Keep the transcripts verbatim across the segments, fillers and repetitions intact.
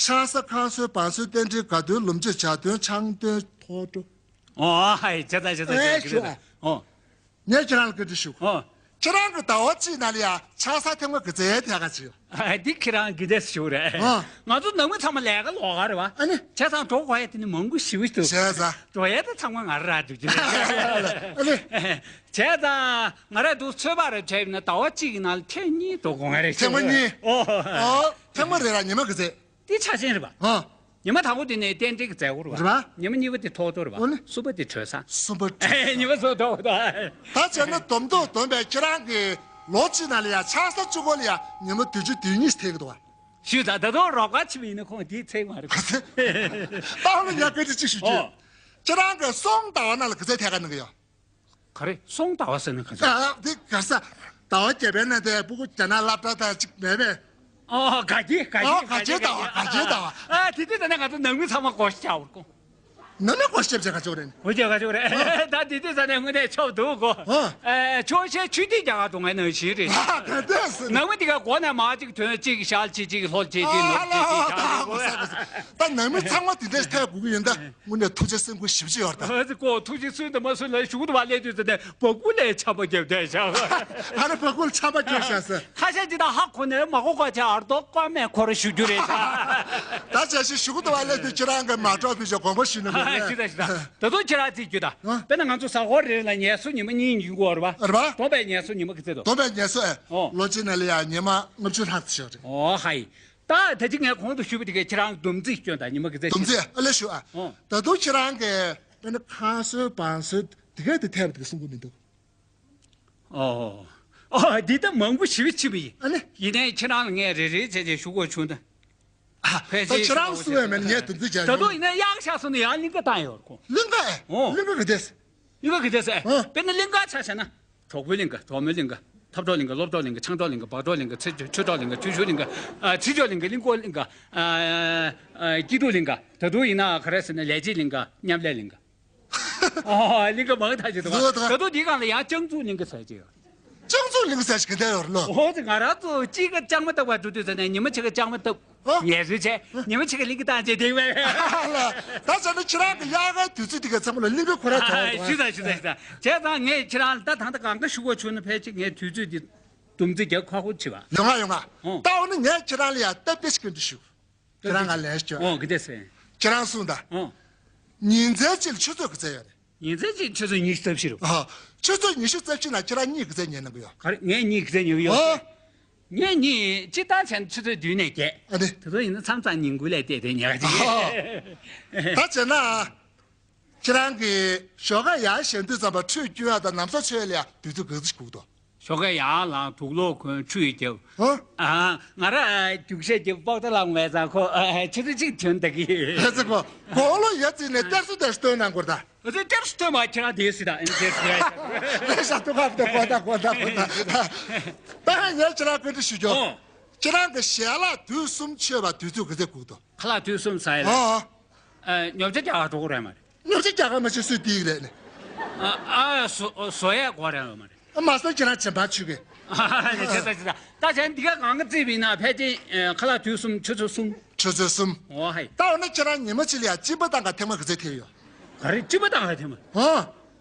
ཆང་ས་ཁང་སོན་བང་སོན་རྟེན་འབྲེལ་དགའ་སྟོན་ལོ་མཇུག་ཇ་སྟོན་ཆང་སྟོན་ཐོག་འགྲོ། ཨོ་ཧའི་བྱས་ཙང་བྱས་ཙང་ཨེ་བྱས་ཙང་ཞུ་ཨ། ཨོ། ངས་ཁྱེད་རང་ལ་བཀའ་འདྲི་ཞུ། ཨོ། ཁྱེད་རང་གི་ཟླ་བ་གཅིག་ནང་ལ་ཡ་ཆང་ས་ཐེངས་མ་གི་ཚད་ཐད་ཀ་ཅིག་ཡོད། ཨ་འདི་ཁྱེད་རང་གི་དེ་ཞུ་རེད། ཨོ། ང་ཚོ་ནང་མི་ཚང་མ་ལས་ཀ་ལོག་ག་རེད་བ། ཨ་ནི། བྱས་ཙང་འགྲོ་དགོས་ཡ་དེ་ནི་མང་པོ་ཞེ་པོ་ཞིག་འདུག་བྱས་ཙང་། འགྲོ་ཡ་དེ་ཚང་མ་ང་རང་རག་འདུག་ཅི་རེད། ཨ་ནི། བྱས་ཙང་ང་རང་འདུག་ཚོད་དཔག་རེ་བྱས་ཡིན་ན་ཟླ་བ་གཅིག་གི་ནང་ལ་ཐེངས་གཉིས་འགྲོ་དགོས་ང་རེད། ཐེངས་མ་གཉིས། ཨོ། ཨོ། ཐེངས་མ་རེ་ལ་ཉི་མ་གི་ཚད། དེ་ཆ་ཤས་རེད་པ། ཨ། ཉི་མ་དང་པོ་དེ་ནས་རྟེན་འབྲེལ་གྱི་མཛད་སྒོ་རེད་པ། རེད་པ། ཉི་མ་གཉིས་པ་དེ་ཐོག་ཐོག་རེད་པ། ཨོ་ནི། གསུམ་པ་དེ་གྲོལ་ས། གསུམ་པ་གྲོལ་ས། ཉི་མ་གསུམ་ཐོག་ཐོག་ད་བྱས་ན་བསྡོམས་ཐོག་བསྡོམས་པས་ཁྱེད་རང་གི་ལོ་གཅིག་ནང་ལ་ཡ་ཆང་ས་གཅིག་པོ་ལ་ཡ་ཉི་མ་བདུན་ཅུ་དོན་གཉིས་ཐེབས་ཀྱི་འདུག་བ། ཞུས་ད་ད་དུང་རོགས་པ་ཆེ་བ་ཡིན་ན་ཁོང་དེའི་ཚད་མ་རེད། ད་ཧ་ལ་ཡ་སྐད་ཆ་གཅིག་ཞུ་རྒྱུ། ཨོ། ཁྱེད་རང་གི་སོང་ཟླ་བ་ནང་ལ་ག་ཚད་ཐད་ཀ་གནང་གི་ཡོད། ག་རེ་སོང་ཟླ་བ་ཟེར་ན་ག་ཚོད། ཨ་འདི་ག་ས་ཟླ་བ་བརྒྱད་པའི་ནང་དེ་སྤུ་གུ་རྒྱ་ནག་སློབ་གྲྭ་དང་གཅིག་མེད་པས། ཨོ་དགའ་སྐྱིད་དགའ་ཨོ་སྐྱིད་དགའ་སྐྱིད་ཟླ་བ་དགའ་སྐྱིད་ཟླ་བ། ཨ་དེ་དུས་ད་ནས་ང་ཚོ་ནང་མི་ཚང་མ་སྒོ་ཕྱེ་བྱ་བར་གོ། ནང་མི་སྒོ་ཕྱེ་བྱ་ག་ཚོད་རེད། འོ་ཅག་ག་ཚོད་རེད། ད་དེ་དུས་ད་ནས་དངོས་གནས་ཆོག་འདུག་གོ། ཨ་ཆོག་ཤེས་ཆུ་ཐིག་རྒྱ་གར་དུ་ངའི་ནང་བཞིན་རེད། ཨ་ག་འདྲས་ཟེར། ནང་མི་དེ་ག་སྒོ་ནས་མ་གཅིག་ཐོན་གཅིག་ཤར་ཆེ་གཅིག་ལྷོ་ཆེ་གཅིག་ནུབ་ཆེ་གཅིག་ཤར་ཆེ་གོ། ད་ནང་མི་ཚང་མ་དེ་འདྲས་ཐད་དགོས་ཀྱི་ཡིན་ད། དངོས་གནས་ཐུགས་རྗེ་སེམས་ཁུར་ཞེ་པོ་ཅིག་ཡོད་རེད་ད། ཨ་ཙི་ཀོ་ཐུགས་རྗེ་སུན་དང་མ་སུན་ལ་ཞུགས་དུ་བ་ལས་དུས་ཙི་ནས་སྦ་ཁུག་ལས་ཆམ་པ་བརྒྱབ་བསྡད་བཞག་ཨ་ནི་སྦ་ཁུག་ལ་ཆམ་པ་བརྒྱབ་བཞག་ཟེར། ཁ་ཤས་ཅིག་ད་ཧ་གོ་ནས་མ་གོ་ག་ཆ་ཨར་ཏོ་ཀ་མེད་ཁོ་ར་ཞུ་རྒྱུ་རེད་ད། ད་བྱས་ཞིག་ཞུགས་དུ་བ་ལས་དུས་ཁྱེད་རང་གི་མ་གྲོགས་ཕི་ཞོག་དགོངས་པ་ཞུས་ན་མི་ཤི་ད་ཤི་ད། ད་དུང་ཁྱེད་རང་རྩིས་རྒྱུ་ད། ཨ། དཔེར་ན་ང་ཚོ་ཟ་ཧོར་རེ་ལ་ངལ་གསོ་ཉི་མ་གཉིས་ཉིན་དགོས་རེད་པ། རེད་པ། སྟོང་པའི་ངལ་གསོ་ཉི་མ་གི་ཚེ་དོ། སྟོང་པའི་ངལ་གསོ་ཨེ། ཨོ། ལོ་གཅིག་ནང་ལ་ཡང་ཉི་མ་ལྔ་བཅུ་ལྷག་ཙམ་ཞིག་རེད། ཨོ་ཧའི། ད་ད་ཅི་ངས་གོང་དུ་ཞུས་པ་དེ་གས་ཁྱེད་རང་བསྡོམས་རྩིས་སྐྱོན་དང་ཉི་མ་གི་ཚེ་བསྡོམས་རྩིས་ཨ་ལས་ཞུ་ཨ། ཨོ། ད་དུང་ཁྱེད་རང་གིས་དཔེར་ན་ཁང་སོལ་བང་སོལ་དེ་གས་དེ་ཐེབས་དེ་གསུང་གི་མི་འདུག་ཨོ། ཨོ་འདི་ད་མང་པོ་ཞེ་པོ་ཅིག་པ་ཡིན། ཨ་ནི། ཡིན་ནའི་ཁྱེད་རང་ལ་ངས་རེ་རེ་བྱས་བྱས་ཞུ་དགོས་བྱུང་ད། ཨ། ཕལ་ཆེར་ད་ཁྱེད་རང་གསུང་བས་མིན་ངས་དེ་འདི་བྱས་ད་དུང་ཡིན་ན་གཡག་ཤག་སོང་ན་ཡང་གླིང་ག་བཏང་ཡོད་ཁོ། གླིང་ག་ཨེ། ཨོ། གླིང་ག་ག་དེས། གླིང་ག་ག་དེས་ཨེ། ཨོ། དཔེར་ན་གླིང་ག་ཆ་བཞག་ན། གྲོགས་པོའི་གླིང་ག་གྲོགས་མོའི་གླིང་ག་ཐབ་གྲོགས་གླིང་ག་སློབ་གྲོགས་གླིང་ག་ཆང་གྲོགས་གླིང་ག་སྦག་གྲོགས་གླིང་ག་ཚེ་ཆོས་གྲོགས་གླིང་ག་ཆུ་ཤུར་གླིང་ག་ཨ་ཚེ་ཆོས་གླིང་ག་གླིང་སྐོར་གླིང་ག་ཨ་ཨ་སྐྱིད་སྡུག་གླིང་ག་ད་དུང་ཡིན་ན་ག་རེ་ཟེར་ན་ལས་བྱེད་གླིང་ག་མཉམ་ལས་གླིང་ག་ཨོ་གླིང་ག་མང་ཐག་ཆོད་འདུག་ད་དུང་འདིའི་སྒང་ལ་ཡང་སྤྱང་ཚུགས་གླིང་ག་ཟེར་གྱི་ཡོད། སྤྱང་ཚུགས་གླིང་ག་ཟེར་ཞིག་ག་འདྲ་ཡོད་རེད་ལོ། ཨོ་ཙི་ང་རང་ཚོ་གཅིག་ག་ལྕང་མ་བཏབ་པ་འགྲོ་དུས་ཙ་ནས་ཉི་མ་གཅིག་ག་ལྕང་མ་བཏབ། ཨོ། ངལ་གསོ་བྱས་ཉི་མ་གཅིག་ག་གླིང་ག་བཏང་བྱས་དེ་བས། ད་བྱས་ན་ཁྱེད་རང་གི་དབྱར་ཁའི་དུས་ཚོད་དེ་ག་ཚང་མ་ལ་གླིང་ག་ཁོ་ར་ཐོག་ཞུ་ད་ཞུ་ད་ཞུ་ད། བྱས་ཙང་ངས་ཁྱེད་རང་ལ་ད་ད་ལྟ་གང་ག་ཞུ་དགོས་བྱུང་ན་ཕལ་ཆེར་ངས་དུས་ཚོད་འདི་སྡོམ་རྩིས་རྒྱག་ཁག་པོ་བྱེད་པ། ཡོང་ང་ཡོང་ང་། ཨོ། ད་འོ་ན་ངས་ཁྱེད་རང་ལ་ཡ་སྟབས་བདེ་ཞིག་གི་འདྲི་ཞུ། ཁྱེད་རང་ང་ལན་ཞུ། ཨོ་གི་དེ་སེ། ཁྱེད་རང་གསུངས་ད། ཨོ། ཉིན་མཚན་གཅིག་ལ་ཆུ་ཚོད་ག་ཚད་ཡོད་རེད། ཉིན་མཚན་གཅིག་ཆུ་ཚོད་ཉི་ཤུ་རྩ་བཞི་རེད། ཨ། ཆུ་ཚོད་ཉི་ཤུ་རྩ་བཞི་ན་ཁྱེད་རང་གཉིད་ག་ཚད་ཉལ་གནང་གི་ཡོད། ག་རེ་ངས་གཉིད་ག་ཚད་ཉལ་གི་ཡོད། ཨོ། ངས་གཉིད་སྤྱིར་བཏང་བྱས་ན་ཆུ་ཚོད་བདུན་ནས་བརྒྱད། ཨ་ནི། དེ་ཚོ་ཡིན་ན་མཚམས་མཚམས་ཉིན་གུང་ལས་བལྟས་ཏེ་ཉལ་གི། ཨ། ད་བྱས་ན། ཁྱེད་རང་གིས་ཞོགས་ཀ་ཡར་བཞེངས་དུས་ཙམ་པ་ཁྲུས་སྐྱོན་ཡག་དང་ན་བཟའ་མཆོད་ཡག་ལ་ཡ་དུས་ཚོད་ག་ཚོད་ཞིག་དགོས་འདུག་ཞོགས་ཀ་ཡར་ལངས་དུག་ལོག་གོན་ཁྲུས་རྒྱབ། ཧོ། ཨ། ང་ར་རྒྱུག་ཤར་གྱི་པོག་ཏ་ལངས་མེད་ཙང་ཁོ་ཆུ་ཚོད་གཅིག་ཐོན་ད་གི། ཨ་ཙི་ཁོ་དགུང་ལོ་ཡར་བརྩིས་ནས་སྟེར་སུ་སྟེར་སུ་སྟོན་གནང་དགོས་ད། ཨ་ཙི་སྟེར་སུ་སྟོན་མ་ཁྱེད་རང་དེ་སྲིད་ད་ཨེམ་ཆེ་སི་ལས་ཤ་ཏུ་ཁ་པ་དེ་གོ་ད་གོ་ད་གོ་ད། ད་ཧ་ཡ་ཁྱེད་རང་བཀའ་འདྲི་ཞུ་རྒྱུ། ཨོ། ཁྱེད་རང་གི་ཞལ་ལག་དུས་གསུམ་མཆོད་པ་དུས་ཚོད་ག་ཚོད་དགོས་འདུག་ཁ་ལག་དུས་གསུམ་ཟ་ཡ་ལ། ཨོ། ཨ། ཉོ་ཆ་རྒྱག་ག་འགྲོ་གི་རེད་མ་རེད། ཉོ་ཆ་རྒྱག་ག་མ་བྱེད་སུས་བསྡད་ཀྱི་རེད་ནི། ཨ། ཨ། བཟོ་བཟོ་ཡས་དགོས་རེད་མ་རེད། ཨ་མ་བཟོ་ཁྱེད་རང་བྱེད་པ་ཆུ་གི། ཨ་ནི་བྱེད་ས་བྱེད་ས་ད་བྱས་འདི་ག་གང་ག་རྩིས་པ་ཡིན་ན་ཕལ་ཆེར་ཁ་ལག་དུས་གསུམ་ཆུ་ཚོད་གསུམ། ཆུ་ཚོད་གསུམ། འོ་ཧའི། ད་འོ་ན་ཁྱེད་རང་ཉི་མ་གཅིག་ལ་ཡ་གཅིན་པ་བཏང་ག་ཐེངས་མ་ག་ཚད་ཐེབས་ཡོད། ག་རེ་གཅིན་པ་བཏང་ག་ཐེངས་མ། ཨ།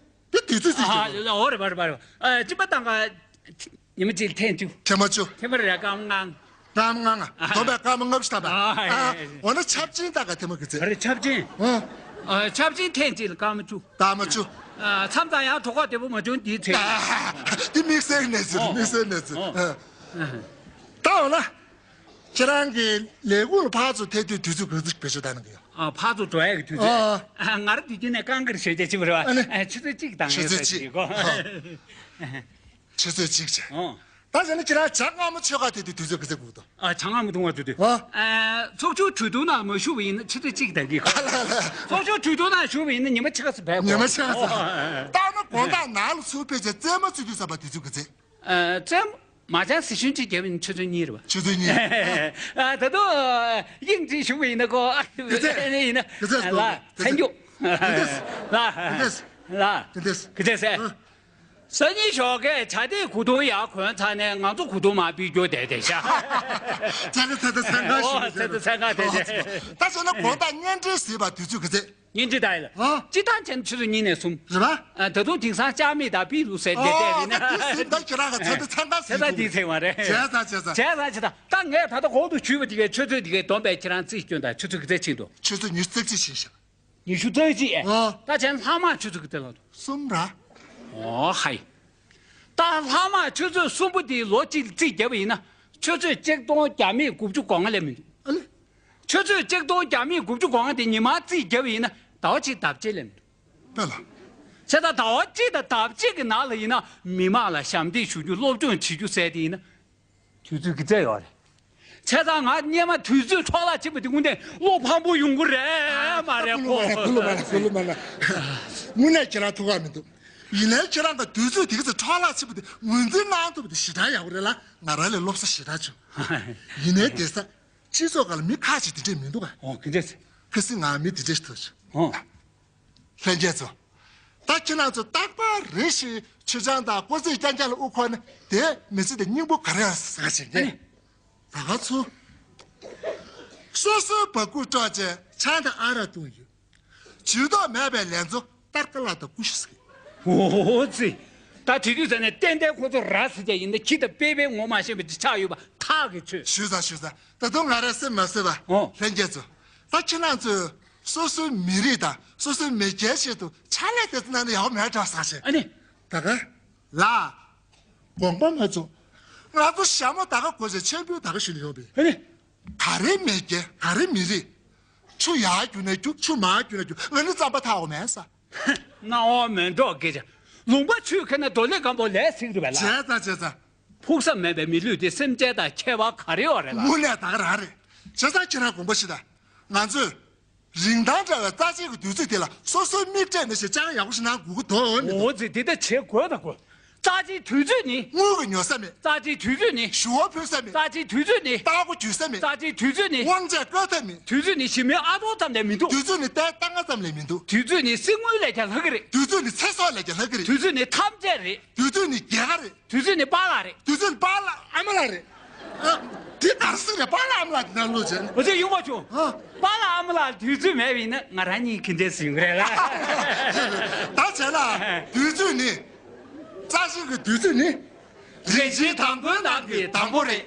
དེ་དུས་ཚོད་རྩིས་ཀྱི། ཨ་འོ་རེད་པ་རེད་པ་རེད་པ། ཨ་གཅིན་པ་བཏང་ག་ཉི་མ་གཅིག་ལ་ཐེངས་བཅུ། ཐེངས་མ་བཅུ། ཐེངས་མ་རེ་རེ་སྐར་མ་ལྔ། སྐར་མ་ལྔ་ལྔ། ཨ་བསྡོམས་པས་སྐར་མ་ལྔ་བཅུ་ཐམ་པ། ཨ་ཨ་འོ་ན་ཆབ་ཆེན་ད་ག་ཐེངས་མ་གི་ཚེ། ག་རེ་ཆབ་ཆེན། ཨ། ཨ་ཆབ་ཆེན་ཐེངས་གཅིག་ལ་སྐར་མ་བཅུ། སྐར་མ་བཅུ། ཨ་མཚམས་མཚམས་ཡང་གྲོད་ཁོག་བདེ་པོ་མ་བྱུང་དེའི་ཚེ། ཨ་དེ་དམིགས་བསལ་གནས་ཚུལ་རེད། ཨོ་དམིགས་བསལ་གནས་ཚུལ། ཨོ་ཨ། ད་འོ་ན། ཁྱེད་རང་གི་ལས་ཁུངས་ལ་ཕར་ཚུར་ཐད་དུས་དུས་ཚོད་ག་ཚོད་བེད་སྤྱོད་བཏང་གནང་གི་ཡོད། ཨ་ཕར་ཚུར་འགྲོ་ཡག་གི་དུས་ཚོད། ཨ། ཨ་ང་རང་དུས་རྒྱུན་ནས་རྐང་གིར་ཞོད་རྒྱག་བྱེད་པ་རེད་བ། ཨ་ནི། ཨ་ཆུ་ཚོད་གཅིག་དང་ཆུ་ཚོད་ཡོད་ས་གཅིག་གོ། ཨ། ཆུ་ཚོད་གཅིག་བྱས། ཨོ། ད་བྱས་ན་ཁྱེད་རང་ཇ་མངར་མོ་མཆོད་གར་ཐད་དུས་དུས་ཚོད་ག་ཚོད་དགོས་འདུག་ཨ་ཇ་མངར་མོ་འཐུང་བར་འགྲོ་དུས། ཨ། ཨ་ཚོགས་ཆུང་གྲོས་བསྡུར་ནང་མ་ཞུགས་པ་ཡིན་ན་ཆུ་ཚོད་གཅིག་དང་གི། ཨ་ལ་ལ། ཚོགས་ཆུང་གྲོས་བསྡུར་ནང་ཞུགས་པ་ཡིན་ན་ཉི་མ་ཕྱེད་ཀ་ཙམ་བསྡད་དགོས། ཉི་མ་ཕྱེད་ཀ་ཙམ། ཨོ། ད་ནི་དགོང་དག་ནང་ལ་ཚུར་ཕེབས་བྱས་རྩེད་མོ་རྩེ་དུས་ཙམ་པ་དུས་ཚོད་ག་ཚོད། ཨ་རྩེད་མོ་མ་ཅང་ཟི་ཤུན་གཅིག་བརྒྱབ་ཡིན་ཆུ་ཚོད་གཉིས་རེད་བ། ཆུ་ཚོད་གཉིས། ཨ་ད་དུང་དབྱིངས་གཅིག་ཞུགས་པ་ཡིན་ན་ཁོ་ཨ་ཡིན་ན་ག་ཚོད་ལ་ཚན་རྒྱུ་ལ་ལ་ག་ཚོད་ཟེར། སང་ཉིན་ཞོགས་ཀས་བྱ་དེ་གོས་ཐུང་ཡར་གོན་ཚར་ནས་ང་ཚོ་གོས་ཐུང་མར་ཕུད་རྒྱུ་བསྡད་བསྡད་ཤག་ཚེ་ད་ཚེ་ད་ཚེ་ད་ཚེ་ད་ཚེ་ད་ཚེ་ད་ཚེ་ད་ཚེ་ད་ཚེ་ད་བྱས་ན་དགོང་དག་བརྙན་འཕྲིན་གཟིགས་པ་དུས་ཚོད་ག་ཚོད། བརྙན་འཕྲིན་ད་ཡིན་ལ། ཨ། སྤྱིར་བཏང་བྱས་ན་ཆུ་ཚོད་གཉིས་ནས་གསུམ། རེད་པ། ཨ། ད་དུང་དེང་སང་ལྕགས་མིག་དང་པི་ལུ་ཟེར་བསྡད་བསྡད་ཨོ་རེད་ན། ད་དུས་གཟིགས་ད་ཁྱེད་རང་ག་ཚེ་ད་ཚེ་ད་ཚེ་ད་ཚེ་ད་ཚེ་ད་ཚེ་ད་བྱས་ད་བྱས་ད་བྱས་ད། ད་ངས་ད་ལྟ་གོང་དུ་ཞུས་པ་དེ་གའི་ཆུ་ཚོད་དེ་གའི་བསྡོམས་པས་ཁྱེད་རང་རྩིས་སྐྱོན་དང་ཆུ་ཚོད་ག་ཚོད་ཕྱིན་འདུག་ཆུ་ཚོད་ཉི་ཤུ་རྩ་གཅིག་ཕྱིན་ཤག་ཉི་ཤུ་རྩ་གཅིག་ཨེ། ཨ། ད་བྱས་ན་ལྷག་མ་ཆུ་ཚོད་ག་ཚོད་ལ་འདུག་གསུམ་ར། ཨོ་ཧའི། ད་ལྷག་མ་ཆུ་ཚོད་གསུམ་པོ་དེ་ལོ་གཅིག་རྩིས་བརྒྱབ་པ་ཡིན་ན་ཆུ་ཚོད་གཅིག་སྟོང་བརྒྱ་མེད་དགུ་བཅུ་གོ་ལྔ་སླེབས་མི་འདུག་ཨ་ལེ། ཆུ་ཚོད་གཅིག་སྟོང་བརྒྱ་མེད་དགུ་བཅུ་གོ་ལྔ་དེ་ཉི་མ་རྩིས་བརྒྱབ་པ་ཡིན་ན་ཟླ་བ་གཅིག་ལྡབ་གཅིག་སླེབས་མི་འདུག་དཔེ་ལ། བྱས་ཙང་ཟླ་བ་གཅིག་དང་ལྡབ་གཅིག་གི་ནང་ལ་ཡིན་ན་མི་མང་ལ་ཞབས་འདེགས་ཞུ་རྒྱུ་སློབ་སྦྱོང་བྱེད་རྒྱུ་ཟེར་དེ་ཡིན་ན། དུས་ཚོད་ཀྱི་རྩལ་ཡོད་རེད། བྱས་ཙང་ང་སྔོན་མ་དུས་ཚོད་འཕྲོ་བརླག་བྱེད་པ་དེ་དངོས་གནས་བློ་ཕམ་པོ་ཡོང་གི་རེད་མ་རེད་ཁོ། ཀུ་ལུ་མ་ལ་ཀུ་ལུ་མ་ལ་ཀུ་ལུ་མ་ལ། དངོས་གནས་ཁྱེད་རང་ཐུགས་ཁག་མི་འདུག་ཡིན་ནའི་ཁྱེད་རང་གི་དུས་ཚོད་དེ་ག་ཚོད་འཕྲོ་བརླག་བྱེད་པ་དེ་ངོས་འཛིན་གནང་ཐུབ་པ་དེ་ཞེ་དྲག་ཡག་པོ་རེད་ལ་ང་རང་ལས་སློབ་གསོ་ཞེ་དྲག་བྱུང་། ཡིན་ནའི་དེང་སང་སྤྱི་ཚོགས་སྒང་ལ་མི་ཁག་ཅིག་དེ་འདྲས་མི་འདུག་ག་ཨོ་ག་འདྲས། ཁ་སང་ང་མི་དེ་འདྲས་ཐུག་བྱུང་། ཨོ། ལྷན་རྒྱས་ཚོ། ད་ཁྱེད་རང་ཚོ་རྟག་པར་རེ་ཞིག་མཆོད་ཆང་དང་སྐོར་རྩེད་རྐྱང་རྐྱང་ལ་དབུ་འཁོར་ན་དེ་མི་ཚེ་དེ་སྙིང་པོ་ག་རེ་ཡང་ཟ་བྱེད་ཀྱི། ཨ་ནི། ད་ག་ཚོ། སོ་སོའི་བ་ཀུ་དཀྲོག་བྱས་ཆང་དང་ཨ་རག་བཏུང་ཡོད། ཇུས་གཏོགས་མེད་པའི་ལས་ཚོ་སྟར་ཀ་ལ་དང་ཀུ་ཤུ་ཟེར། འོ་ཙི། ད་དེ་དུས་ཟ་ནས་ཏན་ཏན་ཁོ་ཚོ་ར་ཟེར་བྱས་ཡིན་ན་ཁྱི་དང་དཔེ་དཔེ་ངོ་མ་ཤེས་པ་ཅིག་ཆགས་ཡོད་པ་ཐག་གིས་ཆོད། ཞུ་ས་ཞུ་ས། ད་དུང་ང་རང་སེམས་མ་བཟོད་པ། ཨོ། ལྷན་རྒྱས་ཚོ། ད་ཁྱེད་རང་ཚོས་སོ་སོའི་མི་རིགས་དང་སོ་སོའི་མི་སྒེར་ཆེད་དུ་ཕྱག་ལས་དེ་ཚོ་གནང་ན་ཡག་མེད་འདྲ་བསམ་བྱས། ཨ་ནི། ད་ག་ལ། དགོངས་པ་མ་ཚོམས། ང་ཚོ་ཞྭ་མོ་ད་ག་གོན་བྱས་མཆོད་འབུལ་ད་ག་ཞུ་ནས་ཡོང་པས། ཨ་ནི། ག་རེ་མི་སྒེར་ག་རེ་མི་རིགས། ཆུ་ཡར་རྒྱུག་ན་རྒྱུག་ཆུ་མར་རྒྱུག་ན་རྒྱུག་ང་ནི་རྩམ་པ་འཐག་དགོས་མེད་ས། སྣང་བ་མེད་འགྲོ་སྐད་ཆ། ལུང་པ་ཆུས་ཁེལ་ན་རྡོ་ལེབ་སྒམ་པོ་ལས་སྲིད་རེད་པས་ལ། བྱས་ཙང་བྱས་ཙང་། ཕུགས་བསམ་མེད་པའི་མི་ལུས་དེ་སེམས་ཅན་དང་ཁྱད་པར་ག་རེ་ཡོད་རེད་ལ། དངོས་གནས་ད་ག་རང་རེད། བྱས་ཙང་ཁྱེད་རང་དགོངས་པ་ཞུ་དང་། ང་ཚོས་རིན་ཐང་བྲལ་བའི་རྩ་ཆེན་གྱི་དུས་ཚོད་དེ་ལ་སོ་སོའི་མིག་སྤྲད་ནས་ཞེ་ཅང་ཡག་པོ་ཞིག་གནང་དགོས་ཀྱི་འདུག་འོ་ཙི་དེ་ལྟ་བྱེད་དགོས་དང་དགོས། རྩ་ཆེའི་དུས་ཚོད་ནི། དངུལ་གྱིས་ཉོ་ས་མེད། རྩ་ཆེའི་དུས་ཚོད་ནི། ཞུ་བ་ཕུལ་ས་མེད། རྩ་ཆེའི་དུས་ཚོད་ནི། རྟ་ཕོ་འཇུ་ས་མེད། རྩ་ཆེའི་དུས་ཚོད་ནི། དབང་ཆས་བཀོལ་ཐབས་མེད། དུས་ཚོད་ནི་ཞི་མོལ་ཨ་ཐོག་ཙམ་ལས་མི་འདུག་དུས་ཚོད་ནི་རྟའི་རྟ་རྔ་ཙམ་ལས་མི་འདུག་དུས་ཚོད་ནི་གསེར་དངུལ་ལས་ཀྱང་ལྷག་གི་རེད། དུས་ཚོད་ནི་ཚེ་སྲོག་ལས་ཀྱང་ལྷག་གི་རེད། དུས་ཚོད་ནི་ཐམས་ཅད་རེད། དུས་ཚོད་ནི་རྒྱལ་ཁ་རེད། དུས་ཚོད་ནི་པཱ་ལགས་རེད། དུས་ཚོད་ནི་པཱ་ལགས་ཨ་མ་ལགས་རེད། ཨ། དེ་གར་སྲིད་རེད་པཱ་ལགས་ཨ་མ་ལགས་དེ་ནང་ལོག་བྱས་ན། འོ་ཙི་ཡོང་བ་བྱུང་། ཨ། པཱ་ལགས་ཨ་མ་ལགས་དུས་ཚོད་མེད་པ་ཡིན་ན་ང་རང་གཉིས་ག་འདྲས་སེ་ཡོང་གི་རེད་ལ། ད་བྱས་ན་དུས་ཚོད་ནི། རྩ་ཆེན་གྱི་དུས་ཚོད་ནི། རིན་ཆེན་དང་པོའི་ནང་གི་དང་པོ་རེད།